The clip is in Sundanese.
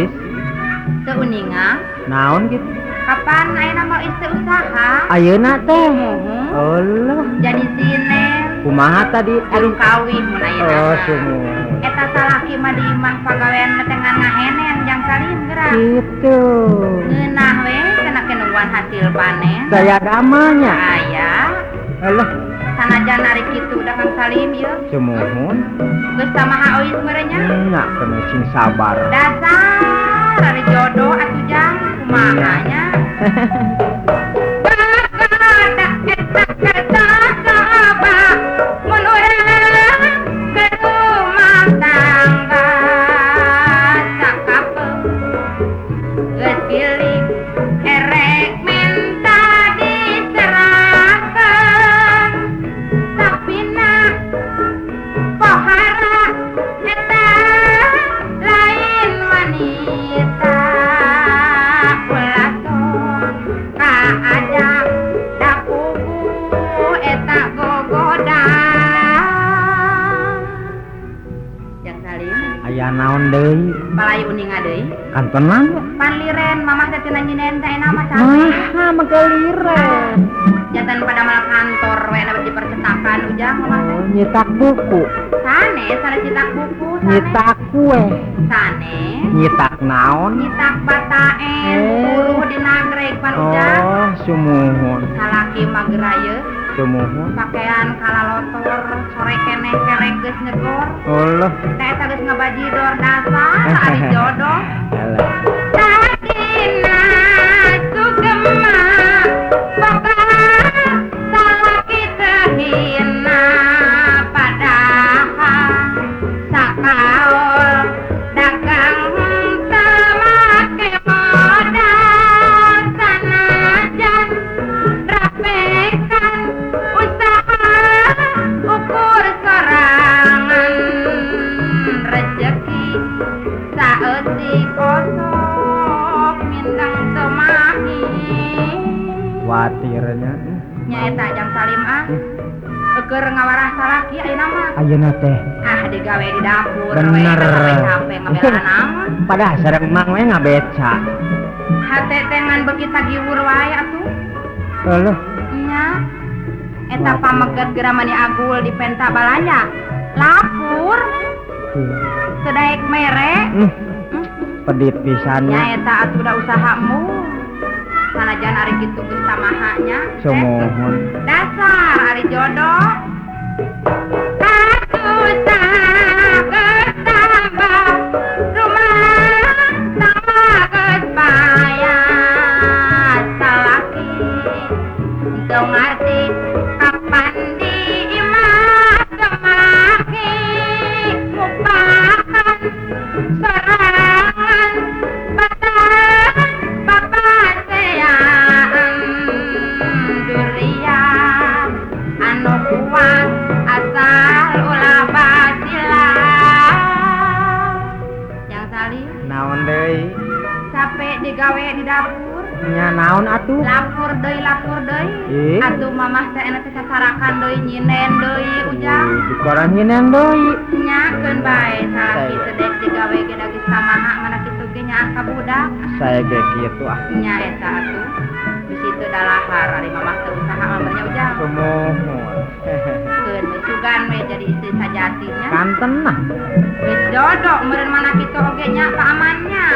Gelis. Teu uninga. Naon kitu? Kapan ayeuna mau istri usaha? Ayeuna teh. Allah. Jadi sinen. Kumaha tadi? Aduh kawin mun ayeuna. Oh, sumuhun. Eta salaki mah di imah pagawean teh ngan ngahenen jang Salim geura. Kitu. Ngeunah we cenah ke nungguan hasil panen. Daya damelnya. Aya. Alah. Sanajan ari kitu da Kang Salim ieu. Sumuhun. Geus samaha ois meureun nya? Nya kena sing sabar. Dasar ari jodoh atuh jang kumaha nya. Naon deui? Palai uninga deui. Kantenan panliren mamah teh cenah nyinen teh enak mah capek. Mah magaliren. Jantan pada malah kantor we na di percetakan ujang mamah teh. Oh, nyetak buku. Sanes sanes nyetak buku sanes. Nyetak kue. Sanes. Nyetak naon? Nyetak bataen, buruh di nagreg pan ujang. Oh, sumuhun. Salaki mah geura ieu. Sumuhun. Pakaian kalalotor sore keneh kerek geus nyegor. Allah. Teh eta geus ngabajidor dasar ari jodoh. Alah. Tadina sugema boga salaki tehina padahal sakaol dagang teu make modal sanajan rapekan usaha ukur sorangan rejeki saeutik kosok mindeng teu mahi. Watirnya nya eta Jang Salim ah. Keur ngawarah salaki ayeuna mah. Ayeuna teh. Ah digawe di dapur bener. We sampe ngabelaan naon. Padahal sareng mang we ngabeca. Hate teh ngan beuki tagiwur wae atuh. Alah. Nya. Eta pameget geura mani agul di penta balanja. Lapur. Teu daek mere. Pedit pisan nya. Eta atuh da usahamu. Sanajan ari kitu geus samaha nya. Sumuhun. Dasar ari jodoh. Kasusah geus tambah rumah tangga geus payah salaki teu ngarti kapan di imah kemaki ngupahan sorangan batang papaseaan durian anu kuat asal ulah basila. Jang Salim naon deui? Capek digawe di dapur. Nya naon atuh? Lapur deui. Atuh mamah teh enak teh sasarakan deui nyinen deui ujang. Dikoran nyinen deui. Nya keun bae salaki teh digawe ge da geus samaha mana kitu ge nyaah ka budak. Saya ge kitu ah. Nya eta atuh. Bisi teu dalahar ari mamah teh usaha mah nya ujang. Sumuhun. Keun sugan we jadi istri sajatinya. Kanten nah. Geus jodoh meureun mana kitu oge nya paamannya.